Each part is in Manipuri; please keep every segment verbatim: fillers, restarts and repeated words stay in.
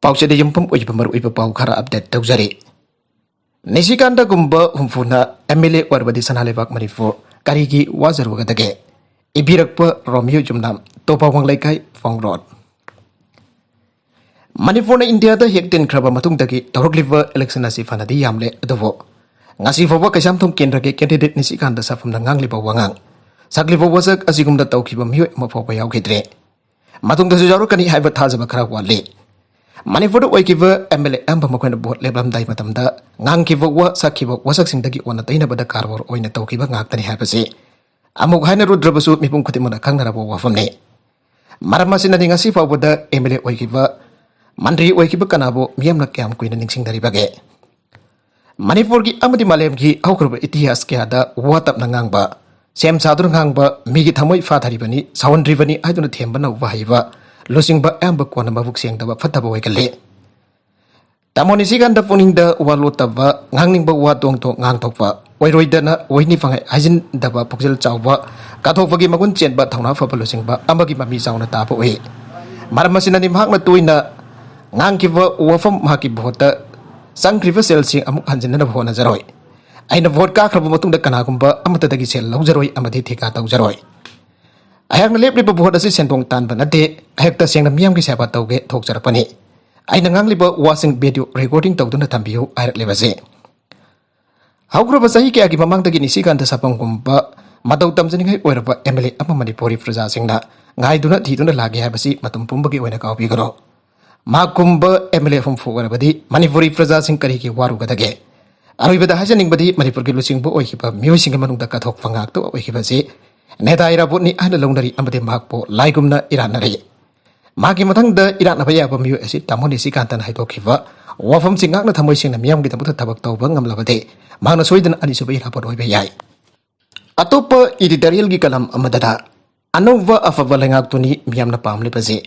ꯄꯥꯎꯆꯦꯗ ꯌꯨꯝꯐꯝ ꯑꯣꯏꯕ ꯃꯔꯨꯑꯣꯏꯕ ꯄꯥꯎ ꯈꯔ ꯑꯞꯗꯦꯠ ꯇꯧꯖꯔꯤ꯫ ꯅꯤꯁꯤꯀꯥꯟꯇꯒꯨꯝꯕ ꯍꯨꯝꯐꯨꯅ ꯑꯦꯝ ꯑꯦꯜ ꯑꯦ ꯑꯣꯏꯔꯕꯗꯤ ꯁꯅꯥ ꯂꯩꯕꯥꯛ ꯃꯅꯤꯄꯨꯔ ꯀꯔꯤꯒꯤ ꯋꯥꯖꯔꯨꯒꯗꯒꯦ? ꯏꯕꯤꯔꯛꯄ ꯔꯣꯃꯤꯌꯣ ꯌꯨꯝꯅꯥꯝ, ꯇꯣꯄꯥꯋꯥꯡ ꯂꯩꯀꯥꯏ, ꯐꯣꯡꯔꯣꯠ꯫ ꯃꯅꯤꯄꯨꯔꯅ ꯏꯟꯗꯤꯌꯥꯗ ꯍꯦꯛ ꯇꯤꯟꯈ꯭ꯔꯕ ꯃꯇꯨꯡꯗꯒꯤ ꯇꯧꯔꯛꯂꯤꯕ ꯏꯂꯦꯛꯁꯟ ꯑꯁꯤ ꯐꯅꯗꯤ ꯌꯥꯝꯂꯦ, ꯑꯗꯨꯕꯨ ꯉꯁꯤ ꯐꯥꯎꯕ ꯀꯩꯁꯥꯝꯊꯣꯡ ꯀꯦꯟꯗ꯭ꯔꯒꯤ ꯀꯦꯟꯗꯤꯗꯦꯠ ꯅꯤꯁꯤꯀꯥꯟꯇ ꯁꯥꯐꯝꯅ ꯉꯥꯡꯂꯤꯕ ꯋꯥꯉꯥꯡ, ꯁꯛꯂꯤꯕ ꯋꯥꯁꯛ ꯑꯁꯤꯒꯨꯝꯅ ꯇꯧꯈꯤꯕ ꯃꯤꯑꯣꯏ ꯑꯃ ꯐꯥꯎꯕ ꯌꯥꯎꯈꯤꯗ꯭ꯔꯦ꯫ ꯃꯇꯨꯡꯗꯁꯨ ꯌꯥꯎꯔꯛꯀꯅꯤ ꯍꯥꯏꯕ ꯊꯥꯖꯕ ꯈꯔ ꯋꯥꯠꯂꯤ꯫ ꯃꯅꯤꯄꯨꯔꯗ ꯑꯣꯏꯈꯤꯕ ꯑꯦꯝ ꯑꯦꯜ ꯑꯦ ꯑꯌꯥꯝꯕ ꯃꯈꯣꯏꯅ ꯚꯣꯠ ꯂꯦꯞꯂꯝꯗꯥꯏ ꯃꯇꯝꯗ ꯉꯥꯡꯈꯤꯕ ꯋꯥ, ꯁꯛꯈꯤꯕ ꯋꯥꯁꯛꯁꯤꯡꯗꯒꯤ ꯑꯣꯟꯅ ꯇꯩꯅꯕꯗ ꯀꯥꯔꯕꯥꯔ ꯑꯣꯏꯅ ꯇꯧꯈꯤꯕ ꯉꯥꯛꯇꯅꯤ ꯍꯥꯏꯕꯁꯤ ꯑꯃꯨꯛ ꯍꯥꯏꯅꯔꯨꯗ꯭ꯔꯕꯁꯨ ꯃꯤꯄꯨꯝ ꯈꯨꯗꯤꯡꯃꯛꯅ ꯈꯪꯅꯔꯕ ꯋꯥꯐꯝꯅꯤ꯫ ꯃꯔꯝ ꯑꯁꯤꯅꯅꯤ ꯉꯁꯤ ꯐꯥꯎꯕꯗ ꯑꯦꯝ ꯑꯦꯜ ꯑꯦ ꯑꯣꯏꯈꯤꯕ, ꯃꯟꯇ꯭ꯔꯤ ꯑꯣꯏꯈꯤꯕ ꯀꯅꯥꯕꯨ ꯃꯤꯌꯥꯝꯅ ꯀꯌꯥꯝ ꯀꯨꯏꯅ ꯅꯤꯡꯁꯤꯡꯅꯔꯤꯕꯒꯦ? ꯃꯅꯤꯄꯨꯔꯒꯤ ꯑꯃꯗꯤ ꯃꯥꯂꯦꯝꯒꯤ ꯍꯧꯈ꯭ꯔꯕ ꯏꯇꯤꯍꯥꯁ ꯀꯌꯥꯗ ꯋꯥ ꯇꯞꯅ ꯉꯥꯡꯕ, ꯁꯦꯝ ꯁꯥꯗꯨꯅ ꯉꯥꯡꯕ, ꯃꯤꯒꯤ ꯊꯃꯣꯏ ꯐꯥꯊꯔꯤꯕꯅꯤ, ꯁꯥꯎꯍꯟꯗ꯭ꯔꯤꯕꯅꯤ ꯍꯥꯏꯗꯨꯅ ꯊꯦꯝꯕ ꯅꯧꯕ ꯍꯩꯕ ꯂꯨꯆꯤꯡꯕ ꯑꯌꯥꯝꯕ ꯀꯣꯟꯅ ꯃꯕꯨꯛ ꯁꯦꯡꯗꯕ, ꯐꯠꯇꯕ ꯑꯣꯏꯒꯜꯂꯤ꯫ ꯇꯥꯃꯣ ꯅꯤꯁꯤꯀꯥꯟꯇ ꯄꯨꯛꯅꯤꯡꯗ ꯋꯥ ꯂꯣꯠꯇꯕ, ꯉꯥꯡꯅꯤꯡꯕ ꯋꯥ ꯇꯣꯡ ꯇꯣꯡ ꯉꯥꯡꯊꯣꯛꯄ, ꯑꯣꯏꯔꯣꯏꯗꯅ ꯑꯣꯏꯅꯤ ꯄꯪꯍꯥꯏ ꯍꯥꯏꯖꯤꯟꯗꯕ, ꯄꯨꯛꯆꯦꯜ ꯆꯥꯎꯕ, ꯀꯠꯊꯣꯛꯄꯒꯤ ꯃꯒꯨꯟ ꯆꯦꯟꯕ, ꯊꯧꯅꯥ ꯐꯕ ꯂꯨꯆꯤꯡꯕ ꯑꯃꯒꯤ ꯃꯃꯤ ꯆꯥꯎꯅ ꯇꯥꯕ ꯎꯏ꯫ ꯃꯔꯝ ꯑꯁꯤꯅꯅꯤ ꯃꯍꯥꯛꯅ ꯇꯣꯏꯅ ꯉꯥꯡꯈꯤꯕ ꯋꯥꯐꯝ, ꯃꯍꯥꯛꯀꯤ ꯚꯣꯠꯇ ꯆꯪꯈ꯭ꯔꯤꯕ ꯁꯦꯜꯁꯤꯡ ꯑꯃꯨꯛ ꯍꯟꯖꯤꯟꯅꯅꯕ ꯍꯣꯠꯅꯖꯔꯣꯏ꯫ ꯑꯩꯅ ꯚꯣꯠ ꯀꯥꯈ꯭ꯔꯕ ꯃꯇꯨꯡꯗ ꯀꯅꯥꯒꯨꯝꯕ ꯑꯃꯠꯇꯗꯒꯤ ꯁꯦꯜ ꯂꯧꯖꯔꯣꯏ ꯑꯃꯗꯤ ꯊꯤꯀꯥ ꯇꯧꯖꯔꯣꯏ꯫ ꯑꯩꯍꯥꯛꯅ ꯂꯦꯞꯂꯤꯕ ꯚꯣꯠ ꯑꯁꯤ ꯁꯦꯟꯗꯣꯡ ꯇꯥꯟꯕ ꯅꯠꯇꯦ, ꯑꯩꯍꯥꯛ ꯇꯁꯦꯡꯅ ꯃꯤꯌꯥꯝꯒꯤ ꯁꯦꯕꯥ ꯇꯧꯒꯦ ꯊꯣꯛꯆꯔꯛꯄꯅꯤ꯫ ꯑꯩꯅ ꯉꯥꯡꯂꯤꯕ ꯋꯥꯁꯤꯡ ꯚꯤꯗꯤꯑꯣ ꯔꯦꯀꯣꯔꯗꯤꯡ ꯇꯧꯗꯨꯅ ꯊꯝꯕꯤꯌꯨ ꯍꯥꯏꯔꯛꯂꯤꯕꯁꯤ꯫ ꯍꯧꯈ꯭ꯔꯕ ꯆꯍꯤ ꯀꯌꯥꯒꯤ ꯃꯃꯥꯡꯗꯒꯤ ꯅꯤꯁꯤꯀꯥꯟꯇ ꯁꯥꯐꯝꯒꯨꯝꯕ ꯃꯇꯧ ꯇꯝꯖꯅꯤꯡꯉꯥꯏ ꯑꯣꯏꯔꯕ ꯑꯦꯝ ꯑꯦꯜ ꯑꯦ ꯑꯃ ꯃꯅꯤꯄꯨꯔꯤ ꯄ꯭ꯔꯖꯥꯁꯤꯡꯅ ꯉꯥꯏꯗꯨꯅ ꯊꯤꯗꯨꯅ ꯂꯥꯛꯂꯦ ꯍꯥꯏꯕꯁꯤ ꯃꯇꯝ ꯄꯨꯝꯕꯒꯤ ꯑꯣꯏꯅ ꯀꯥꯎꯕꯤꯒꯅꯨ꯫ ꯃꯍꯥꯛꯀꯨꯝꯕ ꯑꯦꯝ ꯑꯦꯜ ꯑꯦ ꯍꯨꯝꯐꯨ ꯑꯣꯏꯔꯕꯗꯤ ꯃꯅꯤꯄꯨꯔꯤ ꯄ꯭ꯔꯖꯥꯁꯤꯡ ꯀꯔꯤꯒꯤ ꯋꯥꯔꯨꯒꯗꯒꯦ? ꯑꯔꯣꯏꯕꯗ ꯍꯥꯏꯖꯅꯤꯡꯕꯗꯤ ꯃꯅꯤꯄꯨꯔꯒꯤ ꯂꯨꯆꯤꯡꯕ ꯑꯣꯏꯈꯤꯕ ꯃꯤꯑꯣꯏꯁꯤꯡꯒꯤ ꯃꯅꯨꯡꯗ ꯀꯠꯊꯣꯛꯄ ꯉꯥꯛꯇ ꯑꯣꯏꯈꯤꯕꯁꯤ ꯅꯦꯇꯥ ꯏꯔꯥꯕꯣꯠꯅꯤ ꯍꯥꯏꯅ ꯂꯧꯅꯔꯤ ꯑꯃꯗꯤ ꯃꯍꯥꯛꯄꯨ ꯂꯥꯏꯒꯨꯝꯅ ꯏꯔꯥꯠꯅꯔꯤ꯫ ꯃꯍꯥꯛꯀꯤ ꯃꯊꯪꯗ ꯏꯔꯥꯠꯅꯕ ꯌꯥꯕ ꯃꯤꯑꯣꯏ ꯑꯁꯤ ꯇꯥꯃꯣ ꯅꯤꯁꯤꯀꯥꯟꯇꯅ ꯍꯥꯏꯗꯣꯛꯈꯤꯕ ꯋꯥꯐꯝꯁꯤ ꯉꯥꯛꯅ ꯊꯃꯣꯏ ꯁꯦꯡꯅ ꯃꯤꯌꯥꯝꯒꯤꯗꯃꯛꯇ ꯊꯕꯛ ꯇꯧꯕ ꯉꯝꯂꯕꯗꯤ ꯃꯍꯥꯛꯅ ꯁꯣꯏꯗꯅ ꯑꯅꯤꯁꯨꯕ ꯏꯔꯥꯕꯣꯠ ꯑꯣꯏꯕ ꯌꯥꯏ꯫ ꯑꯇꯣꯞꯄ ꯏꯗꯤꯇꯣꯔꯤꯌꯦꯜꯒꯤ ꯀꯂꯝ ꯑꯃꯗꯅ ꯑꯅꯧꯕ ꯑꯐꯕ ꯂꯩꯉꯥꯛꯇꯨꯅꯤ ꯃꯤꯌꯥꯝꯅ ꯄꯥꯝꯂꯤꯕꯁꯦ꯫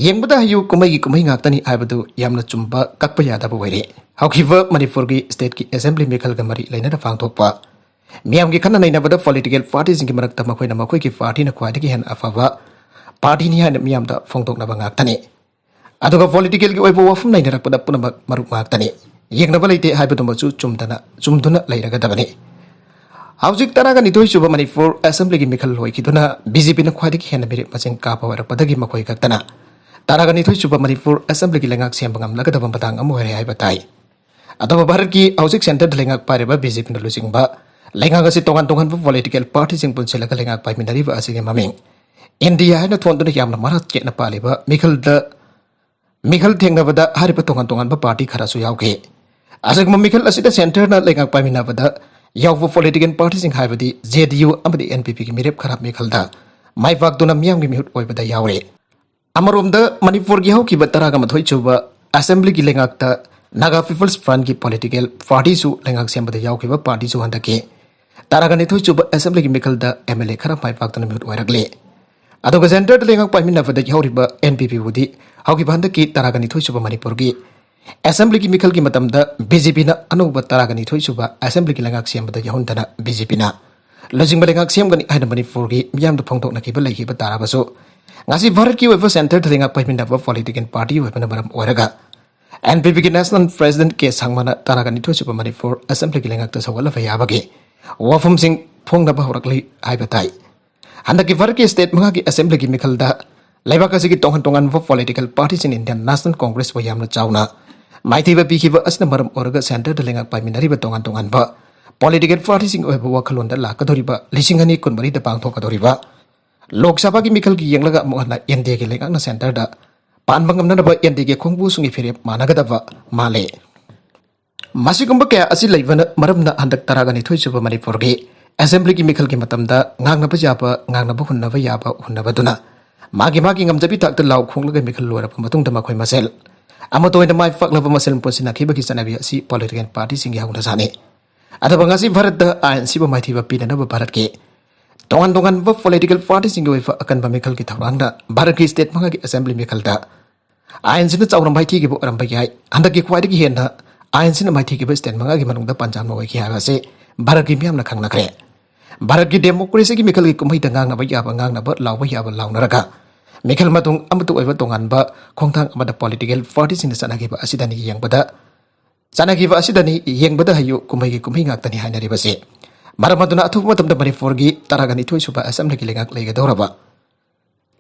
ꯌꯦꯡꯕꯗ ꯍꯩꯌꯨ ꯀꯨꯝꯍꯩꯒꯤ ꯀꯨꯝꯍꯩ ꯉꯥꯛꯇꯅꯤ ꯍꯥꯏꯕꯗꯨ ꯌꯥꯝꯅ ꯆꯨꯝꯕ, ꯀꯛꯄ ꯌꯥꯗꯕ ꯑꯣꯏꯔꯦ꯫ ꯍꯧꯈꯤꯕ ꯃꯅꯤꯄꯨꯔꯒꯤ ꯁ꯭ꯇꯦꯠꯀꯤ ꯑꯦꯁꯦꯝꯕ꯭ꯂꯤ ꯃꯤꯈꯜꯒ ꯃꯔꯤ ꯂꯩꯅꯅ ꯄꯥꯡꯊꯣꯛꯄ ꯃꯤꯌꯥꯝꯒꯤ ꯈꯟꯅ ꯅꯩꯅꯕꯗ ꯄꯣꯂꯤꯇꯤꯀꯦꯜ ꯄꯥꯔꯇꯤꯁꯤꯡꯒꯤ ꯃꯔꯛꯇ ꯃꯈꯣꯏꯅ ꯃꯈꯣꯏꯒꯤ ꯄꯥꯔꯇꯤꯅ ꯈ꯭ꯋꯥꯏꯗꯒꯤ ꯍꯦꯟꯅ ꯑꯐꯕ ꯄꯥꯔꯇꯤꯅꯤ ꯍꯥꯏꯅ ꯃꯤꯌꯥꯝꯗ ꯐꯣꯡꯗꯣꯛꯅꯕ ꯉꯥꯛꯇꯅꯤ꯫ ꯑꯗꯨꯒ ꯄꯣꯂꯤꯇꯤꯀꯦꯜꯒꯤ ꯑꯣꯏꯕ ꯋꯥꯐꯝ ꯅꯩꯅꯔꯛꯄꯗ ꯄꯨꯝꯅꯃꯛ ꯃꯔꯨꯞ ꯉꯥꯛꯇꯅꯤ, ꯌꯦꯡꯅꯕ ꯂꯩꯇꯦ ꯍꯥꯏꯕꯗꯨꯃꯁꯨ ꯆꯨꯝꯗꯅ ꯆꯨꯝꯗꯨꯅ ꯂꯩꯔꯒꯗꯕꯅꯤ꯫ ꯍꯧꯖꯤꯛ ꯇꯔꯥꯒ ꯅꯤꯊꯣꯏ ꯁꯨꯕ ꯃꯅꯤꯄꯨꯔ ꯑꯦꯁꯦꯝꯕ꯭ꯂꯤꯒꯤ ꯃꯤꯈꯜ ꯂꯣꯏꯈꯤꯗꯨꯅ ꯕꯤ ꯖꯦ ꯄꯤꯅ ꯈ꯭ꯋꯥꯏꯗꯒꯤ ꯍꯦꯟꯅ ꯃꯤꯔꯦꯞ ꯃꯁꯤꯡ ꯀꯥꯕ ꯑꯣꯏꯔꯛꯄꯗꯒꯤ ꯃꯈꯣꯏ ꯈꯛꯇꯅ ꯇꯔꯥꯒ ꯅꯤꯊꯣꯏ ꯁꯨꯕ ꯃꯅꯤꯄꯨꯔ ꯑꯦꯁꯦꯝꯕ꯭ꯂꯤꯒꯤ ꯂꯩꯉꯥꯛ ꯁꯦꯝꯕ ꯉꯝꯂꯒꯗꯕ ꯃꯇꯥꯡ ꯑꯃ ꯑꯣꯏꯔꯦ ꯍꯥꯏꯕ ꯇꯥꯏ꯫ ꯑꯗꯨꯕꯨ ꯚꯥꯔꯠꯀꯤ ꯍꯧꯖꯤꯛ ꯁꯦꯟꯇꯔꯗ ꯂꯩꯉꯥꯛ ꯄꯥꯏꯔꯤꯕ ꯕꯤ ꯖꯦ ꯄꯤꯅ ꯂꯨꯆꯤꯡꯕ ꯂꯩꯉꯥꯛ ꯑꯁꯤ ꯇꯣꯉꯥꯟ ꯇꯣꯉꯥꯟꯕ ꯄꯣꯂꯤꯇꯤꯀꯦꯜ ꯄꯥꯔꯇꯤꯁꯤꯡ ꯄꯨꯟꯁꯤꯜꯂꯒ ꯂꯩꯉꯥꯛ ꯄꯥꯏꯃꯤꯟꯅꯔꯤꯕ ꯑꯁꯤꯒꯤ ꯃꯃꯤꯡ ꯏꯟꯗꯤꯌꯥ ꯍꯥꯏꯅ ꯊꯣꯟꯗꯨꯅ ꯌꯥꯝꯅ ꯃꯔꯥ ꯆꯦꯠꯅ ꯄꯥꯜꯂꯤꯕ ꯃꯤꯈꯜꯗ ꯃꯤꯈꯜ ꯊꯦꯡꯅꯕꯗ ꯍꯥꯏꯔꯤꯕ ꯇꯣꯉꯥꯟ ꯇꯣꯉꯥꯟꯕ ꯄꯥꯔꯇꯤ ꯈꯔꯁꯨ ꯌꯥꯎꯈꯤ꯫ ꯑꯁꯤꯒꯨꯝꯕ ꯃꯤꯈꯜ ꯑꯁꯤꯗ ꯁꯦꯟꯇꯔꯅ ꯂꯩꯉꯥꯛ ꯄꯥꯏꯃꯤꯟꯅꯕꯗ ꯌꯥꯎꯕ ꯄꯣꯂꯤꯇꯤꯀꯦꯜ ꯄꯥꯔꯇꯤꯁꯤꯡ ꯍꯥꯏꯕꯗꯤ ꯖꯦ ꯗꯤ ꯌꯨ ꯑꯃꯗꯤ ꯑꯦꯟ ꯄꯤ ꯄꯤꯒꯤ ꯃꯤꯔꯦꯞ ꯈꯔ ꯃꯤꯈꯜꯗ ꯃꯥꯏ ꯄꯥꯛꯇꯨꯅ ꯃꯤꯌꯥꯝꯒꯤ ꯃꯤꯍꯨꯠ ꯑꯣꯏꯕꯗ ꯌꯥꯎꯔꯦ꯫ ꯑꯃꯔꯣꯝꯗ ꯃꯅꯤꯄꯨꯔꯒꯤ ꯍꯧꯈꯤꯕ ꯇꯔꯥꯒ ꯃꯥꯊꯣꯏ ꯁꯨꯕ ꯑꯦꯁꯦꯝꯕ꯭ꯂꯤꯒꯤ ꯂꯩꯉꯥꯛꯇ ꯅꯥꯒꯥ ꯄꯤꯄꯜꯁ ꯐ꯭ꯔꯟꯠꯀꯤ ꯄꯣꯂꯤꯇꯤꯀꯦꯜ ꯄꯥꯔꯇꯤꯁꯨ ꯂꯩꯉꯥꯛ ꯁꯦꯝꯕꯗ ꯌꯥꯎꯈꯤꯕ ꯄꯥꯔꯇꯤꯁꯨ ꯍꯟꯗꯛꯀꯤ ꯇꯔꯥꯒ ꯅꯤꯊꯣꯏ ꯁꯨꯕ ꯑꯦꯁꯦꯝꯕ꯭ꯂꯤꯒꯤ ꯃꯤꯈꯜꯗ ꯑꯦꯝ ꯑꯦꯜ ꯑꯦ ꯈꯔ ꯃꯥꯏ ꯄꯥꯛꯇꯨꯅ ꯃꯤꯍꯨꯠ ꯑꯣꯏꯔꯛꯂꯤ꯫ ꯑꯗꯨꯒ ꯁꯦꯟꯇꯔꯗ ꯂꯩꯉꯥꯛ ꯄꯥꯏꯃꯤꯟꯅꯕꯗ ꯌꯥꯎꯔꯤꯕ ꯑꯦꯟ ꯄꯤ ꯄꯤꯕꯨꯗꯤ ꯍꯧꯈꯤꯕ ꯍꯟꯗꯛꯀꯤ ꯇꯔꯥꯒ ꯅꯤꯊꯣꯏ ꯁꯨꯕ ꯃꯅꯤꯄꯨꯔꯒꯤ ꯑꯦꯁꯦꯝꯕ꯭ꯂꯤꯒꯤ ꯃꯤꯈꯜꯒꯤ ꯃꯇꯝꯗ ꯕꯤ ꯖꯦ ꯄꯤꯅ ꯑꯅꯧꯕ ꯇꯔꯥꯒ ꯅꯤꯊꯣꯏ ꯁꯨꯕ ꯑꯦꯁꯦꯝꯕ꯭ꯂꯤꯒꯤ ꯂꯩꯉꯥꯛ ꯁꯦꯝꯕꯗ ꯌꯥꯎꯍꯟꯗꯅ ꯕꯤ ꯖꯦ ꯄꯤꯅ ꯂꯨꯆꯤꯡꯕ ꯂꯩꯉꯥꯛ ꯁꯦꯝꯒꯅꯤ ꯍꯥꯏꯅ ꯃꯅꯤꯄꯨꯔꯒꯤ ꯃꯤꯌꯥꯝꯗ ꯐꯣꯡꯗꯣꯛꯅꯈꯤꯕ ꯂꯩꯈꯤꯕ ꯇꯥꯔꯕꯁꯨ, ꯉꯁꯤ ꯚꯥꯔꯠꯀꯤ ꯑꯣꯏꯕ ꯁꯦꯟꯇꯔꯗ ꯂꯩꯉꯥꯛ ꯄꯥꯏꯃꯤꯟꯅꯕ ꯄꯣꯂꯤꯇꯤꯀꯦꯜ ꯄꯥꯔꯇꯤ ꯑꯣꯏꯕꯅ ꯃꯔꯝ ꯑꯣꯏꯔꯒ ꯑꯦꯟ ꯄꯤ ꯄꯤꯒꯤ ꯅꯦꯁꯅꯦꯜ ꯄ꯭ꯔꯦꯁꯤꯗꯦꯟꯠ ꯀꯦ ꯁꯪꯃꯅ ꯇꯔꯥꯒ ꯅꯤꯊꯣꯏ ꯁꯨꯕ ꯃꯅꯤꯄꯨꯔ ꯑꯦꯁꯦꯝꯕ꯭ꯂꯤꯒꯤ ꯂꯩꯉꯥꯛꯇ ꯁꯧꯒꯠꯂꯕ ꯌꯥꯕꯒꯤ ꯋꯥꯐꯝꯁꯤꯡ ꯐꯣꯡꯅꯕ ꯍꯧꯔꯛꯂꯤ ꯍꯥꯏꯕ ꯇꯥꯏ꯫ ꯍꯟꯗꯛꯀꯤ ꯚꯥꯔꯠꯀꯤ ꯁ꯭ꯇꯦꯠ ꯃꯉꯥꯒꯤ ꯑꯦꯁꯦꯝꯕ꯭ꯂꯤꯒꯤ ꯃꯤꯈꯜꯗ ꯂꯩꯕꯥꯛ ꯑꯁꯤꯒꯤ ꯇꯣꯉꯥꯟ ꯇꯣꯉꯥꯟꯕ ꯄꯣꯂꯤꯇꯤꯀꯦꯜ ꯄꯥꯔꯇꯤꯁꯤꯡ ꯏꯟꯗꯤꯌꯟ ꯅꯦꯁꯅꯦꯜ ꯀꯣꯡꯒ꯭ꯔꯦꯁꯄꯨ ꯌꯥꯝꯅ ꯆꯥꯎꯅ ꯃꯥꯏꯊꯤꯕ ꯄꯤꯈꯤꯕ ꯑꯁꯤꯅ ꯃꯔꯝ ꯑꯣꯏꯔꯒ ꯁꯦꯟꯇꯔꯗ ꯂꯩꯉꯥꯛ ꯄꯥꯏꯃꯤꯟꯅꯔꯤꯕ ꯇꯣꯉꯥꯟ ꯇꯣꯉꯥꯟꯕ ꯄꯣꯂꯤꯇꯤꯀꯦꯜ ꯄꯥꯔꯇꯤꯁꯤꯡꯒꯤ ꯑꯣꯏꯕ ꯋꯥꯈꯜꯂꯣꯟꯗ ꯂꯥꯛꯀꯗꯧꯔꯤꯕ ꯂꯤꯁꯤꯡ ꯑꯅꯤ ꯀꯨꯟꯃꯔꯤꯗ ꯄꯥꯡꯊꯣꯛꯀꯗꯧꯔꯤꯕ ꯂꯣꯛ ꯁꯚꯥꯒꯤ ꯃꯤꯈꯜꯒꯤ ꯌꯦꯡꯂꯒ ꯑꯃꯨꯛ ꯍꯟꯅ ꯑꯦꯟ ꯗꯤ ꯑꯦꯒꯤ ꯂꯩꯉꯥꯛꯅ ꯁꯦꯟꯇꯔꯗ ꯄꯥꯟꯕ ꯉꯝꯅꯅꯕ ꯑꯦꯟ ꯗꯤ ꯑꯦꯒꯤ ꯈꯣꯡꯕꯨꯁꯤꯡꯒꯤ ꯐꯤꯔꯦꯞ ꯃꯥꯟꯅꯒꯗꯕ ꯃꯥꯜꯂꯤ꯫ ꯃꯁꯤꯒꯨꯝꯕ ꯀꯌꯥ ꯑꯁꯤ ꯂꯩꯕꯅ ꯃꯔꯝꯅ ꯍꯟꯗꯛ ꯇꯔꯥꯒ ꯅꯤꯊꯣꯏ ꯁꯨꯕ ꯃꯅꯤꯄꯨꯔꯒꯤ ꯑꯦꯁꯦꯝꯕ꯭ꯂꯤꯒꯤ ꯃꯤꯈꯜꯒꯤ ꯃꯇꯝꯗ ꯉꯥꯡꯅꯕ ꯌꯥꯕ ꯉꯥꯡꯅꯕ, ꯍꯨꯟꯅꯕ ꯌꯥꯕ ꯍꯨꯟꯅꯕꯗꯨꯅ ꯃꯥꯒꯤ ꯃꯥꯒꯤ ꯉꯝꯖꯕꯤ ꯊꯥꯛꯇ ꯂꯥꯎ ꯈꯣꯡꯂꯒ ꯃꯤꯈꯜ ꯂꯣꯏꯔꯕ ꯃꯇꯨꯡꯗ ꯃꯈꯣꯏ ꯃꯁꯦꯜ ꯑꯃꯠꯇ ꯑꯣꯏꯅ ꯃꯥꯏ ꯄꯥꯛꯂꯕ ꯃꯁꯦꯜ ꯄꯨꯟꯁꯤꯟꯅꯈꯤꯕꯒꯤ ꯆꯠꯅꯕꯤ ꯑꯁꯤ ꯄꯣꯂꯤꯇꯤꯀꯦꯜ ꯄꯥꯔꯇꯤꯁꯤꯡꯒꯤ ꯍꯧꯅꯁꯥꯅꯤ꯫ ꯑꯗꯨꯕꯨ ꯉꯁꯤ ꯚꯥꯔꯠꯇ ꯑꯥꯏꯟꯁꯤꯕꯨ ꯃꯥꯏꯊꯤꯕ ꯄꯤꯅꯅꯕ ꯚꯥꯔꯠꯀꯤ ꯇꯣꯉꯥꯟ ꯇꯣꯉꯥꯟꯕ ꯄꯣꯂꯤꯇꯤꯀꯦꯜ ꯄꯥꯔꯇꯤꯁꯤꯡꯒꯤ ꯑꯣꯏꯕ ꯑꯀꯟꯕ ꯃꯤꯈꯜꯒꯤ ꯊꯧꯔꯥꯡꯅ ꯚꯥꯔꯠꯀꯤ ꯁ꯭ꯇꯦꯠ ꯃꯉꯥꯒꯤ ꯑꯦꯁꯦꯝꯕ꯭ꯂꯤ ꯃꯤꯈꯜꯗ ꯑꯥꯏꯟꯁꯤꯅ ꯆꯥꯎꯅ ꯃꯥꯏꯊꯤꯈꯤꯕ ꯑꯣꯏꯔꯝꯕ ꯌꯥꯏ꯫ ꯍꯟꯗꯛꯀꯤ ꯈ꯭ꯋꯥꯏꯗꯒꯤ ꯍꯦꯟꯅ ꯑꯥꯏꯟꯁꯤꯅ ꯃꯥꯏꯊꯤꯈꯤꯕ ꯁ꯭ꯇꯦꯠ ꯃꯉꯥꯒꯤ ꯃꯅꯨꯡꯗ ꯄꯟꯖꯥꯕꯅ ꯑꯣꯏꯈꯤ ꯍꯥꯏꯕ ꯑꯁꯤ ꯚꯥꯔꯠꯀꯤ ꯃꯤꯌꯥꯝꯅ ꯈꯪꯅꯈ꯭ꯔꯦ꯫ ꯚꯥꯔꯠꯀꯤ ꯗꯦꯃꯣꯀ꯭ꯔꯦꯁꯤꯒꯤ ꯃꯤꯈꯜꯒꯤ ꯀꯨꯝꯍꯩꯗ ꯉꯥꯡꯅꯕ ꯌꯥꯕ ꯉꯥꯡꯅꯕ, ꯂꯥꯎꯕ ꯌꯥꯕ ꯂꯥꯎꯅꯔꯒ ꯃꯤꯈꯜ ꯃꯇꯨꯡ ꯑꯃꯠꯇ ꯑꯣꯏꯕ ꯇꯣꯉꯥꯟꯕ ꯈꯣꯡꯊꯥꯡ ꯑꯃꯗ ꯄꯣꯂꯤꯇꯤꯀꯦꯜ ꯄꯥꯔꯇꯤꯁꯤꯡꯅ ꯆꯠꯅꯈꯤꯕ ꯑꯁꯤꯗꯅꯤ ꯌꯦꯡꯕꯗ, ꯆꯠꯅꯈꯤꯕ ꯑꯁꯤꯗꯅꯤ ꯌꯦꯡꯕꯗ ꯍꯩꯌꯨ ꯀꯨꯝꯍꯩꯒꯤ ꯀꯨꯝꯍꯩ ꯉꯥꯛꯇꯅꯤ ꯍꯥꯏꯅꯔꯤꯕꯁꯤ꯫ ꯃꯔꯝ ꯑꯗꯨꯅ ꯑꯊꯨꯕ ꯃꯇꯝꯗ ꯃꯅꯤꯄꯨꯔꯒꯤ ꯇꯔꯥꯒ ꯅꯤꯊꯣꯏ ꯁꯨꯕ ꯑꯦꯁꯦꯝꯕ꯭ꯂꯤꯒꯤ ꯂꯩꯉꯥꯛ ꯂꯩꯒꯗꯧꯔꯕ,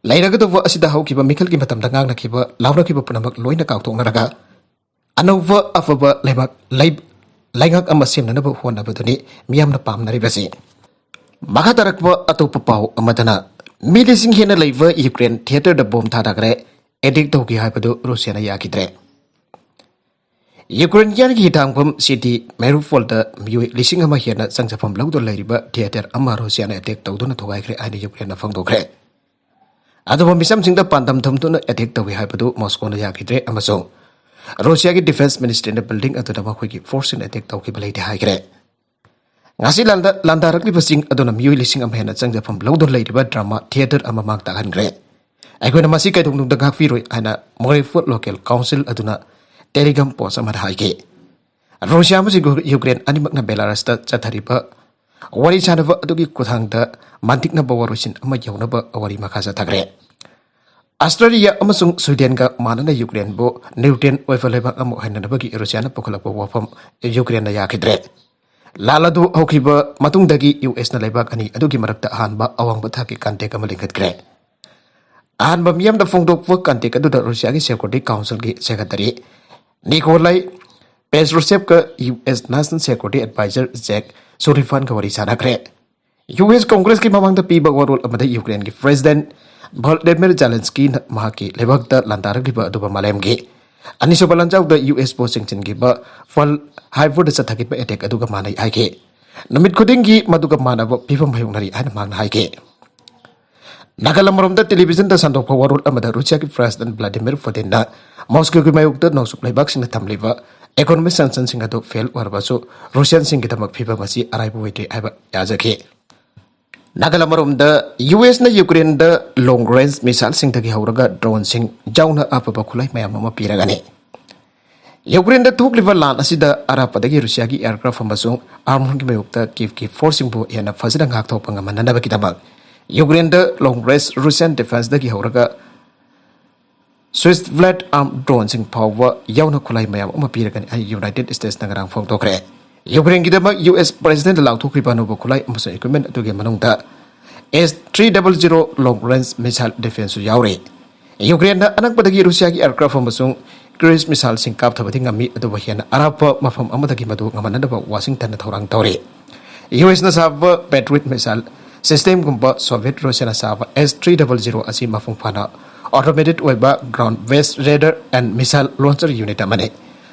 ꯂꯩꯔꯒꯗꯧꯕ ꯑꯁꯤꯗ ꯍꯧꯈꯤꯕ ꯃꯤꯈꯜꯒꯤ ꯃꯇꯝꯗ ꯉꯥꯡꯅꯈꯤꯕ, ꯂꯥꯎꯅꯈꯤꯕ ꯄꯨꯝꯅꯃꯛ ꯂꯣꯏꯅ ꯀꯥꯎꯊꯣꯛꯅꯔꯒ, ꯑꯅꯧꯕ ꯑꯐꯕ ꯂꯩꯕꯥꯛ, ꯂꯩ-, ꯂꯩꯉꯥꯛ ꯑꯃ ꯁꯦꯝꯅꯅꯕ ꯍꯣꯠꯅꯕꯗꯨꯅꯤ ꯃꯤꯌꯥꯝꯅ ꯄꯥꯝꯅꯔꯤꯕꯁꯤ꯫ ꯃꯈꯥ ꯇꯥꯔꯛꯄ ꯑꯇꯣꯞꯄ ꯄꯥꯎ ꯑꯃꯗꯅ, ꯃꯤ ꯂꯤꯁꯤꯡ ꯍꯦꯟꯅ ꯂꯩꯕ ꯌꯨꯀ꯭ꯔꯦꯟ ꯊꯤꯌꯦꯇꯔꯗ ꯕꯣꯝ ꯊꯥꯗꯈ꯭ꯔꯦ, ꯑꯦꯇꯦꯛ ꯇꯧꯈꯤ ꯍꯥꯏꯕꯗꯨ ꯔꯨꯁꯤꯌꯥꯅ ꯌꯥꯈꯤꯗ꯭ꯔꯦ꯫ ꯌꯨꯀ꯭ꯔꯦꯟꯒꯤ ꯍꯤꯊꯥꯡꯐꯝ ꯁꯤꯇꯤ ꯃꯦꯔꯤꯎꯄꯣꯜꯗ ꯃꯤꯑꯣꯏ ꯂꯤꯁꯤꯡ ꯑꯃ ꯍꯦꯟꯅ ꯆꯪꯖꯐꯝ ꯂꯧꯗꯨꯅ ꯂꯩꯔꯤꯕ ꯊꯤꯌꯦꯇꯔ ꯑꯃ ꯔꯨꯁꯤꯌꯥꯅ ꯑꯦꯇꯦꯛ ꯇꯧꯗꯨꯅ ꯊꯨꯒꯥꯏꯈ꯭ꯔꯦ ꯍꯥꯏꯅ ꯌꯨꯀ꯭ꯔꯦꯟꯅ ꯐꯣꯡꯗꯣꯛꯈ꯭ꯔꯦ꯫ ꯑꯗꯨꯕꯨ ꯃꯤꯆꯝꯁꯤꯡꯗ ꯄꯥꯟꯗꯝ ꯊꯝꯗꯨꯅ ꯑꯦꯇꯦꯛ ꯇꯧꯏ ꯍꯥꯏꯕꯗꯨ ꯃꯣꯁꯀꯣꯅ ꯌꯥꯈꯤꯗ꯭ꯔꯦ ꯑꯃꯁꯨꯡ ꯔꯨꯁꯤꯌꯥꯒꯤ ꯗꯤꯐꯦꯟꯁ ꯃꯤꯅꯤꯁꯇ꯭ꯔꯤꯅ ꯕꯤꯜꯗꯤꯡ ꯑꯗꯨꯗ ꯃꯈꯣꯏꯒꯤ ꯐꯣꯔꯁꯁꯤꯡꯅ ꯑꯦꯇꯦꯛ ꯇꯧꯈꯤꯕ ꯂꯩꯇꯦ ꯍꯥꯏꯈ꯭ꯔꯦ꯫ ꯉꯁꯤ ꯂꯥꯟꯗ-, ꯂꯥꯟꯗꯥꯔꯛꯂꯤꯕꯁꯤꯡ ꯑꯗꯨꯅ ꯃꯤꯑꯣꯏ ꯂꯤꯁꯤꯡ ꯑꯃ ꯍꯦꯟꯅ ꯆꯪꯖꯐꯝ ꯂꯧꯗꯨꯅ ꯂꯩꯔꯤꯕ ꯗ꯭ꯔꯃꯥ ꯊꯤꯌꯦꯇꯔ ꯑꯃ ꯃꯥꯡ ꯇꯥꯛꯍꯟꯈ꯭ꯔꯦ꯫ ꯑꯩꯈꯣꯏꯅ ꯃꯁꯤ ꯀꯩꯗꯧꯅꯨꯡꯗ ꯉꯥꯛꯄꯤꯔꯣꯏ ꯍꯥꯏꯅ ꯃꯣꯔꯦꯐꯨꯠ ꯂꯣꯀꯦꯜ ꯀꯥꯎꯟꯁꯤꯜ ꯑꯗꯨꯅ ꯇꯦꯂꯤꯒ꯭ꯔꯥꯝ ꯄꯣꯁ ꯑꯃꯗ ꯍꯥꯏꯈꯤ꯫ ꯔꯨꯁꯤꯌꯥ ꯑꯃꯁꯨꯡ ꯌꯨ-, ꯌꯨꯀ꯭ꯔꯦꯟ ꯑꯅꯤꯃꯛꯅ ꯕꯦꯂꯥꯔꯁꯇ ꯆꯠꯊꯔꯤꯕ ꯋꯥꯔꯤ ꯁꯥꯅꯕ ꯑꯗꯨꯒꯤ ꯈꯨꯠꯊꯥꯡꯗ ꯃꯟꯇꯤꯛꯅꯕ ꯋꯥꯔꯣꯏꯁꯤꯟ ꯑꯃ ꯌꯧꯅꯕ ꯋꯥꯔꯤ ꯃꯈꯥ ꯆꯠꯊꯈ꯭ꯔꯦ꯫ ꯑꯁꯇ꯭ꯔꯦꯂꯤꯌꯥ ꯑꯃꯁꯨꯡ ꯁ꯭ꯋꯤꯗꯦꯟꯒ ꯃꯥꯟꯅꯅ ꯌꯨꯀ꯭ꯔꯦꯟꯕꯨ ꯅ꯭ꯌꯨꯇ꯭ꯔꯦꯟ ꯑꯣꯏꯕ ꯂꯩꯕꯥꯛ ꯑꯃ ꯑꯣꯏꯍꯟꯅꯕꯒꯤ ꯔꯨꯁꯤꯌꯥꯅ ꯄꯨꯈꯠꯂꯛꯄ ꯋꯥꯐꯝ ꯌꯨꯀ꯭ꯔꯦꯟꯅ ꯌꯥꯈꯤꯗ꯭ꯔꯦ꯫ ꯂꯥꯟ ꯑꯗꯨ ꯍꯧꯈꯤꯕ ꯃꯇꯨꯡꯗꯒꯤ ꯌꯨ ꯑꯦꯁꯅ ꯂꯩꯕꯥꯛ ꯑꯅꯤ ꯑꯗꯨꯒꯤ ꯃꯔꯛꯇ ꯑꯍꯥꯟꯕ ꯑꯋꯥꯡꯕ ꯊꯥꯛꯀꯤ ꯀꯟꯇꯦꯛ ꯑꯃ ꯂꯤꯡꯈꯠꯈ꯭ꯔꯦ꯫ ꯑꯍꯥꯟꯕ ꯃꯤꯌꯥꯝꯗ ꯐꯣꯡꯗꯣꯛꯄ ꯀꯟꯇꯦꯛ ꯑꯗꯨꯗ ꯔꯨꯁꯤꯌꯥꯒꯤ ꯁꯦꯀ꯭ꯌꯨꯔꯤꯇꯤ ꯀꯥꯎꯟꯁꯤꯜꯒꯤ ꯁꯦꯀ꯭ꯔꯦꯇꯔꯤ ꯅꯤꯀꯣꯂꯥꯏ ꯄꯦꯁꯔꯨꯁꯦꯞꯀ U S national security adviser Jake ꯁꯨꯂꯤꯚꯥꯟꯒ ꯋꯥꯔꯤ ꯁꯥꯟꯅꯈ꯭ꯔꯦ꯫ ꯌꯨ ꯑꯦꯁ ꯀꯣꯡꯒ꯭ꯔꯦꯁꯀꯤ ꯃꯃꯥꯡꯗ ꯄꯤꯕ ꯋꯥꯔꯣꯜ ꯑꯃꯗ ꯌꯨꯀ꯭ꯔꯦꯟꯒꯤ ꯄ꯭ꯔꯦꯁꯤꯗꯦꯟꯠ ꯚꯣꯂꯣꯗꯤꯃꯤꯔ ꯖꯦꯂꯦꯟꯁꯀꯤꯅ ꯃꯍꯥꯛꯀꯤ ꯂꯩꯕꯥꯛꯇ ꯂꯥꯟꯗꯥꯔꯛꯂꯤꯕ ꯑꯗꯨꯕꯨ ꯃꯥꯂꯦꯝꯒꯤ ꯑꯅꯤꯁꯨꯕ ꯂꯥꯟꯖꯥꯎꯗ ꯌꯨ ꯑꯦꯁꯄꯨ ꯆꯤꯡꯁꯤꯟꯈꯤꯕ ꯄꯔꯜ ꯍꯥꯔꯕꯔꯗ ꯆꯠꯊꯈꯤꯕ ꯑꯦꯇꯦꯛ ꯑꯗꯨꯒ ꯃꯥꯟꯅꯩ ꯍꯥꯏꯈꯤ꯫ ꯅꯨꯃꯤꯠ ꯈꯨꯗꯤꯡꯒꯤ ꯃꯗꯨꯒ ꯃꯥꯟꯅꯕ ꯐꯤꯕꯝ ꯃꯥꯌꯣꯛꯅꯔꯤ ꯍꯥꯏꯅ ꯃꯍꯥꯛꯅ ꯍꯥꯏꯈꯤ꯫ ꯅꯥꯀꯜ ꯑꯃꯔꯣꯝꯗ ꯇꯦꯂꯤꯚꯤꯖꯟꯗ ꯁꯟꯗꯣꯛꯄ ꯋꯥꯔꯣꯜ ꯑꯃꯗ ꯔꯨꯁꯤꯌꯥꯒꯤ ꯄ꯭ꯔꯦꯁꯤꯗꯦꯟꯠ ꯚ꯭ꯂꯥꯗꯤꯃꯤꯔ ꯄꯨꯇꯤꯟꯅ ꯃꯣꯁꯀꯣꯒꯤ ꯃꯥꯌꯣꯛꯇ ꯅꯣꯡꯆꯨꯞ ꯂꯩꯕꯥꯛꯁꯤꯡꯅ ꯊꯝꯂꯤꯕ ꯏꯀꯣꯅꯣꯃꯤꯛ ꯁꯦꯡꯁꯟꯁꯤꯡ ꯑꯗꯨ ꯐꯦꯜ ꯑꯣꯏꯔꯕꯁꯨ ꯔꯨꯁꯤꯌꯟꯁꯤꯡꯒꯤꯗꯃꯛ ꯐꯤꯕꯝ ꯑꯁꯤ ꯑꯔꯥꯏꯕ ꯑꯣꯏꯗ꯭ꯔꯤ ꯍꯥꯏꯕ ꯌꯥꯖꯈꯤ꯫ ꯅꯥꯀꯜ ꯑꯃꯔꯣꯝꯗ ꯌꯨ ꯑꯦꯁꯅ ꯌꯨꯀ꯭ꯔꯦꯟꯗ ꯂꯣꯡ ꯔꯦꯟꯖ ꯃꯤꯁꯥꯏꯜꯁꯤꯡꯗꯒꯤ ꯍꯧꯔꯒ ꯗ꯭ꯔꯣꯟꯁꯤꯡ ꯌꯥꯎꯅ ꯑꯐꯕ ꯈꯨꯠꯂꯥꯏ ꯃꯌꯥꯝ ꯑꯃ ꯄꯤꯔꯒꯅꯤ꯫ ꯌꯨꯀ꯭ꯔꯦꯟꯗ ꯊꯣꯛꯂꯤꯕ ꯂꯥꯟ ꯑꯁꯤꯗ ꯑꯔꯥꯞꯄꯗꯒꯤ ꯔꯨꯁꯤꯌꯥꯒꯤ ꯑꯦꯌꯔꯀ꯭ꯔꯥꯐ ꯑꯃꯁꯨꯡ ꯑꯥꯔꯃꯔꯒꯤ ꯃꯥꯌꯣꯛꯇ ꯀꯤꯚꯀꯤ ꯐꯣꯔꯁꯁꯤꯡꯕꯨ ꯍꯦꯟꯅ ꯐꯖꯅ ꯉꯥꯛꯊꯣꯛꯄ ꯉꯝꯍꯟꯅꯅꯕꯒꯤꯗꯃꯛ ꯌꯨꯀ꯭ꯔꯦꯟꯗ long range Russian defenceꯗꯒꯤ ꯍꯧꯔꯒ Switchblade armed droneꯁꯤꯡ ꯐꯥꯎꯕ ꯌꯥꯎꯅ ꯈꯨꯠꯂꯥꯏ ꯃꯌꯥꯝ ꯑꯃ ꯄꯤꯔꯒꯅꯤ ꯍꯥꯏꯅ United Statesꯅ ꯉꯔꯥꯡ ꯐꯣꯡꯗꯣꯛꯈ꯭ꯔꯦ꯫ ꯌꯨꯀ꯭ꯔꯦꯟꯒꯤꯗꯃꯛ ꯌꯨ ꯑꯦꯁ ꯄ꯭ꯔꯦꯁꯤꯗꯦꯟꯠꯅ ꯂꯥꯎꯊꯣꯛꯈ꯭ꯔꯤꯕ ꯑꯅꯧꯕ ꯈꯨꯠꯂꯥꯏ ꯑꯃꯁꯨꯡ equipment ꯑꯗꯨꯒꯤ ꯃꯅꯨꯡꯗ S three double zero long range missile defenceꯁꯨ ꯌꯥꯎꯔꯤ꯫ ꯌꯨꯀ꯭ꯔꯦꯟꯅ ꯑꯅꯛꯄꯗꯒꯤ ꯔꯨꯁꯤꯌꯥꯒꯤ aircraft ꯑꯃꯁꯨꯡ cruise missileꯁꯤꯡ ꯀꯥꯞꯊꯕꯗꯤ ꯉꯝꯃꯤ, ꯑꯗꯨꯕꯨ ꯍꯦꯟꯅ ꯑꯔꯥꯞꯄ ꯃꯐꯝ ꯑꯃꯗꯒꯤ ꯃꯗꯨ ꯉꯝꯍꯟꯅꯅꯕ ꯋꯥꯁꯤꯡꯇꯟꯅ ꯊꯧꯔꯥꯡ ꯇꯧꯔꯤ꯫ ꯌꯨ ꯑꯦꯁꯅ ꯁꯥꯕ Patriot missile systemꯒꯨꯝꯕ Soviet Russiaꯅ ꯁꯥꯕ S three double zero ꯑꯁꯤ ꯃꯄꯨꯡ ꯐꯥꯅ automated ꯑꯣꯏꯕ ground based radar and missile launcher unit ꯑꯃꯅꯤ꯫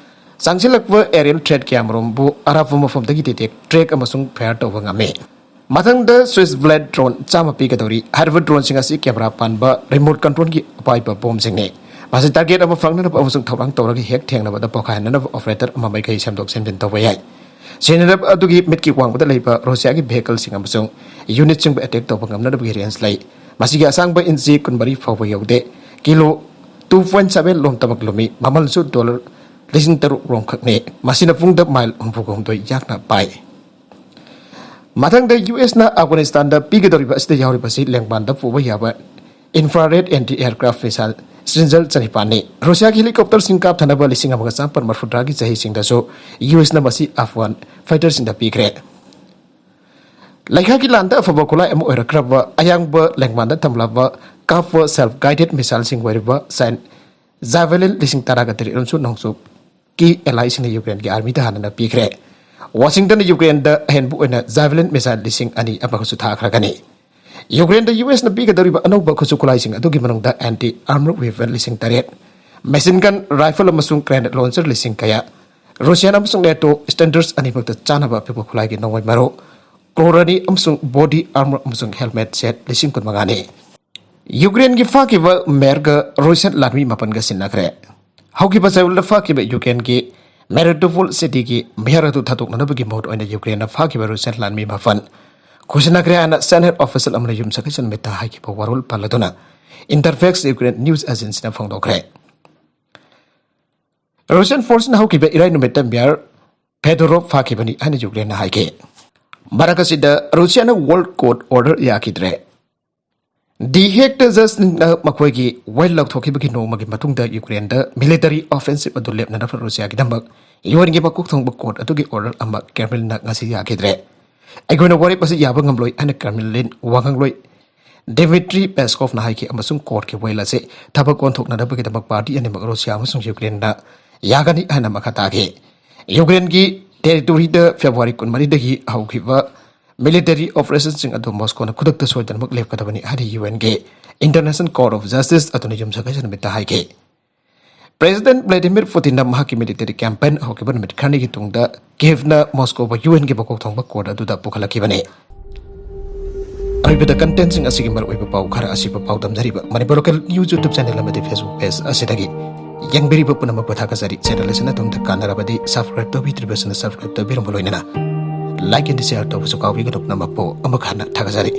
ꯆꯪꯁꯤꯜꯂꯛꯄ aerial threat ꯀꯌꯥꯃꯔꯨꯝꯕꯨ ꯑꯔꯥꯞꯄ ꯃꯐꯝꯗꯒꯤ detect, track ꯑꯃꯁꯨꯡ fire ꯇꯧꯕ ꯉꯝꯃꯤ꯫ ꯃꯊꯪꯗ Switchblade drone ꯆꯥꯝꯃ ꯄꯤꯒꯗꯧꯔꯤ꯫ ꯍꯥꯏꯔꯤꯕ droneꯁꯤꯡ ꯑꯁꯤ camera ꯄꯥꯟꯕ remote controlꯒꯤ ꯑꯄꯥꯏꯕ bombꯁꯤꯡꯅꯤ꯫ ꯃꯁꯤ target ꯑꯃ ꯐꯪꯅꯅꯕ ꯑꯃꯁꯨꯡ ꯊꯧꯔꯥꯡ ꯇꯧꯔꯒ ꯍꯦꯛ ꯊꯦꯡꯅꯕꯗ ꯄꯣꯈꯥꯏꯍꯟꯅꯅꯕ operator ꯑꯃ ꯃꯥꯏꯀꯩ ꯁꯦꯝꯗꯣꯛ ꯁꯦꯝꯖꯤꯟ ꯇꯧꯕ ꯌꯥꯏ꯫ ꯁꯤꯖꯤꯟꯅꯔꯕ ꯑꯗꯨꯒꯤ ꯃꯤꯠꯀꯤ ꯋꯥꯡꯃꯗ ꯂꯩꯕ ꯔꯨꯁꯤꯌꯥꯒꯤ vehicleꯁꯤꯡ ꯑꯃꯁꯨꯡ unitꯁꯤꯡꯕꯨ attack ꯇꯧꯕ ꯉꯝꯅꯅꯕꯒꯤ range ꯂꯩ꯫ ꯃꯁꯤꯒꯤ ꯑꯁꯥꯡꯕ ꯏꯟꯆꯤ ꯀꯨꯟꯃꯔꯤ ꯐꯥꯎꯕ ꯌꯧꯗꯦ꯫ Kilo two point seven ꯂꯣꯝꯇꯃꯛ ꯂꯨꯝꯃꯤ꯫ ꯃꯃꯜꯁꯨ dollar ꯂꯤꯁꯤꯡ ꯇꯔꯨꯛ ꯔꯣꯝꯈꯛꯅꯤ꯫ ꯃꯁꯤꯅ ꯄꯨꯡꯗ mile ꯍꯨꯝꯐꯨꯒ ꯍꯨꯝꯗꯣꯏ ꯌꯥꯡꯅ ꯄꯥꯏ꯫ ꯃꯊꯪꯗ ꯌꯨ ꯑꯦꯁꯅ ꯑꯐꯒꯥꯅꯤꯁꯇꯥꯟꯗ ꯄꯤꯒꯗꯧꯔꯤꯕ ꯑꯁꯤꯗ ꯌꯥꯎꯔꯤꯕꯁꯤ ꯂꯦꯡꯕꯥꯟꯗ ꯄꯨꯕ ꯌꯥꯕ infrared anti aircraft missile Stinger ꯆꯅꯤꯄꯥꯟꯅꯤ꯫ ꯔꯨꯁꯤꯌꯥꯒꯤ helicopterꯁꯤꯡ ꯀꯥꯞꯊꯅꯕ ꯂꯤꯁꯤꯡ ꯑꯃꯒ ꯆꯥꯃꯥꯄꯟ ꯃꯔꯐꯨꯇꯔꯥꯒꯤ ꯆꯍꯤꯁꯤꯡꯗꯁꯨ ꯌꯨ ꯑꯦꯁꯅ ꯃꯁꯤ ꯑꯐꯒꯥꯟ fighterꯁꯤꯡꯗ ꯄꯤꯈ꯭ꯔꯦ꯫ ꯂꯩꯉꯥꯛꯀꯤ ꯂꯥꯟꯗ ꯑꯐꯕ ꯈꯨꯠꯂꯥꯏ ꯑꯃ ꯑꯣꯏꯔꯛꯈ꯭ꯔꯕ ꯑꯌꯥꯡꯕ ꯂꯦꯡꯕꯥꯟꯗ ꯊꯝꯂꯕ ꯀꯥꯞꯄ self guided missileꯁꯤꯡ ꯑꯣꯏꯔꯤꯕ Javelin ꯂꯤꯁꯤꯡ ꯇꯔꯥꯒ ꯇꯔꯦꯠ ꯑꯃꯁꯨ ꯅꯣꯡꯆꯨꯞꯀꯤ allyꯁꯤꯡꯅ ꯌꯨꯀ꯭ꯔꯦꯟꯒꯤ armyꯗ ꯍꯥꯟꯅꯅ ꯄꯤꯈ꯭ꯔꯦ꯫ ꯋꯥꯁꯤꯡꯇꯟꯅ ꯌꯨꯀ꯭ꯔꯦꯟꯗ ꯑꯍꯦꯟꯕ ꯑꯣꯏꯅ Javelin missile ꯂꯤꯁꯤꯡ ꯑꯅꯤ ꯑꯃꯒꯁꯨ ꯊꯥꯈ꯭ꯔꯒꯅꯤ꯫ ꯌꯨꯀ꯭ꯔꯦꯟꯗ ꯌꯨ ꯑꯦꯁꯅ ꯄꯤꯒꯗꯧꯔꯤꯕ ꯑꯅꯧꯕ ꯈꯨꯠꯁꯨ ꯈꯨꯠꯂꯥꯏꯁꯤꯡ ꯑꯗꯨꯒꯤ ꯃꯅꯨꯡꯗ anti armor weapon ꯂꯤꯁꯤꯡ ꯇꯔꯦꯠ, machine gun rifle ꯑꯃꯁꯨꯡ grenade launcher ꯂꯤꯁꯤꯡ ꯀꯌꯥ, ꯔꯨꯁꯤꯌꯥꯟ ꯑꯃꯁꯨꯡ ꯅꯦꯇꯣ standards ꯑꯅꯤꯃꯛꯇ ꯆꯥꯅꯕ ꯑꯄꯤꯛꯄ ꯈꯨꯠꯂꯥꯏꯒꯤ ꯅꯣꯡꯃꯩ ꯃꯔꯨ, ꯀ꯭ꯔꯣꯔ ꯑꯅꯤ ꯑꯃꯁꯨꯡ body armor ꯑꯃꯁꯨꯡ helmet set ꯂꯤꯁꯤꯡ ꯀꯨꯟꯃꯉꯥꯅꯤ꯫ ꯌꯨꯀ꯭ꯔꯦꯟꯒꯤ ꯐꯥꯈꯤꯕ ꯃꯦꯌꯔꯒ ꯔꯨꯁꯤꯌꯥꯟ ꯂꯥꯟꯃꯤ ꯃꯥꯄꯟꯒ ꯁꯤꯟꯅꯈ꯭ꯔꯦ꯫ ꯍꯧꯈꯤꯕ ꯆꯌꯣꯜꯗ ꯐꯥꯈꯤꯕ ꯌꯨꯀ꯭ꯔꯦꯟꯒꯤ Mariupol cityꯒꯤ ꯃꯦꯌꯔ ꯑꯗꯨ ꯊꯥꯗꯣꯛꯅꯅꯕꯒꯤ ꯃꯍꯨꯠ ꯑꯣꯏꯅ ꯌꯨꯀ꯭ꯔꯦꯟꯅ ꯐꯥꯈꯤꯕ ꯔꯨꯁꯤꯌꯥꯟ ꯂꯥꯟꯃꯤ ꯃꯥꯄꯟ ꯈꯨꯠꯁꯤꯟꯅꯈ꯭ꯔꯦ ꯍꯥꯏꯅ Senate official ꯑꯃꯅ ꯌꯨꯝꯁꯀꯩꯁ ꯅꯨꯃꯤꯠꯇ ꯍꯥꯏꯈꯤꯕ ꯋꯥꯔꯣꯜ ꯄꯜꯂꯗꯨꯅ Interfax Ukraine news agencyꯅ ꯐꯣꯡꯗꯣꯛꯈ꯭ꯔꯦ꯫ Russian forceꯅ ꯍꯧꯈꯤꯕ ꯏꯔꯥꯏ ꯅꯨꯃꯤꯠꯇ ꯃꯦꯌꯔ ꯐꯦꯗꯣꯔꯣꯞ ꯐꯥꯈꯤꯕꯅꯤ ꯍꯥꯏꯅ ꯌꯨꯀ꯭ꯔꯦꯟꯅ ꯍꯥꯏꯈꯤ꯫ ꯃꯔꯛ ꯑꯁꯤꯗ ꯔꯨꯁꯤꯌꯥꯅ world court order ꯌꯥꯈꯤꯗ꯭ꯔꯦ꯫ The Hague Judgeꯅ ꯃꯈꯣꯏꯒꯤ ꯋꯥꯌꯦꯜ ꯂꯧꯊꯣꯛꯈꯤꯕꯒꯤ ꯅꯣꯡꯃꯒꯤ ꯃꯇꯨꯡꯗ ꯌꯨꯀ꯭ꯔꯦꯟꯗ military offensive ꯑꯗꯨ ꯂꯦꯞꯅꯅꯕ ꯔꯨꯁꯤꯌꯥꯒꯤꯗꯃꯛ ꯌꯨ ꯑꯦꯟꯒꯤ ꯃꯀꯣꯛ ꯊꯣꯡꯕ ꯀꯣꯔꯠ ꯑꯗꯨꯒꯤ ꯑꯣꯔꯗꯔ ꯑꯃ ꯀ꯭ꯔꯦꯝꯂꯤꯟꯅ ꯉꯁꯤ ꯌꯥꯈꯤꯗ꯭ꯔꯦ꯫ "ꯑꯩꯈꯣꯏꯅ ꯋꯥꯔꯦꯞ ꯑꯁꯤ ꯌꯥꯕ ꯉꯝꯂꯣꯏ" ꯍꯥꯏꯅ ꯀ꯭ꯔꯦꯝꯂꯤꯟ ꯋꯥꯉꯥꯡꯂꯣꯏ ꯗꯤꯃꯤꯇ꯭ꯔꯤ ꯄꯦꯁꯀꯣꯚꯅ ꯍꯥꯏꯈꯤ, ꯑꯃꯁꯨꯡ ꯀꯣꯔꯠꯀꯤ ꯋꯥꯌꯦꯜ ꯑꯁꯤ ꯊꯕꯛ ꯑꯣꯟꯊꯣꯛꯅꯅꯕꯒꯤꯗꯃꯛ ꯄꯥꯔꯇꯤ ꯑꯅꯤꯃꯛ ꯔꯨꯁꯤꯌꯥ ꯑꯃꯁꯨꯡ ꯌꯨꯀ꯭ꯔꯦꯟꯅ ꯌꯥꯒꯅꯤ ꯍꯥꯏꯅ ꯃꯈꯥ ꯇꯥꯈꯤ꯫ ꯌꯨꯀ꯭ꯔꯦꯟꯒꯤ ꯇꯦꯔꯤꯇꯣꯔꯤꯗ ꯐꯦꯕ꯭ꯔꯨꯋꯥꯔꯤ ꯀꯨꯟꯃꯔꯤꯗꯒꯤ ꯍꯧꯈꯤꯕ military operationꯁꯤꯡ ꯑꯗꯨ ꯃꯣꯁꯀꯣꯅ ꯈꯨꯗꯛꯇ ꯁꯣꯏꯗꯅꯃꯛ ꯂꯦꯞꯀꯗꯕꯅꯤ ꯍꯥꯏꯅ U ꯑꯦꯟꯒꯤ International Court of Justice ꯑꯗꯨꯅ ꯌꯨꯝꯁꯀꯩꯁ ꯅꯨꯃꯤꯠꯇ ꯍꯥꯏꯈꯤ꯫ ꯄ꯭ꯔꯦꯁꯤꯗꯦꯟꯠ ꯚ꯭ꯂꯥꯗꯤꯃꯤꯔ ꯄꯨꯇꯤꯟꯅ ꯃꯍꯥꯛꯀꯤ military campaign ꯍꯧꯈꯤꯕ ꯅꯨꯃꯤꯠ ꯈꯔꯅꯤꯒꯤ ꯇꯨꯡꯗ ꯀꯤꯌꯦꯚꯅ ꯃꯣꯁꯀꯣꯕꯨ ꯌꯨ ꯑꯦꯟꯒꯤ ꯃꯀꯣꯛ ꯊꯣꯡꯕ ꯀꯣꯔꯠ ꯑꯗꯨꯗ ꯄꯨꯈꯠꯂꯛꯈꯤꯕꯅꯤ꯫ ꯑꯔꯣꯏꯕꯗ contentꯁꯤꯡ ꯑꯁꯤꯒꯤ ꯃꯔꯨꯑꯣꯏꯕ ꯄꯥꯎ ꯈꯔ ꯑꯁꯤꯕꯨ ꯄꯥꯎꯗꯝꯖꯔꯤꯕ Manipur Local News YouTube channel ꯑꯃꯗꯤ Facebook page ꯑꯁꯤꯗꯒꯤ ꯌꯦꯡꯕꯤꯔꯤꯕ ꯄꯨꯝꯅꯃꯛꯄꯨ ꯊꯥꯒꯠꯆꯔꯤ꯫ Channel ꯑꯁꯤꯅ ꯑꯗꯣꯝꯗ ꯀꯥꯟꯅꯔꯕꯗꯤ subscribe ꯇꯧꯕꯤꯗ꯭ꯔꯤꯕꯁꯤꯡꯅ subscribe ꯇꯧꯕꯤꯔꯝꯕ ꯂꯣꯏꯅꯅ like and share ꯇꯧꯕꯁꯨ ꯀꯥꯎꯕꯤꯒꯅꯨ꯫ ꯄꯨꯝꯅꯃꯛꯄꯨ ꯑꯃꯨꯛ ꯍꯟꯅ ꯊꯥꯒꯠꯆꯔꯤ꯫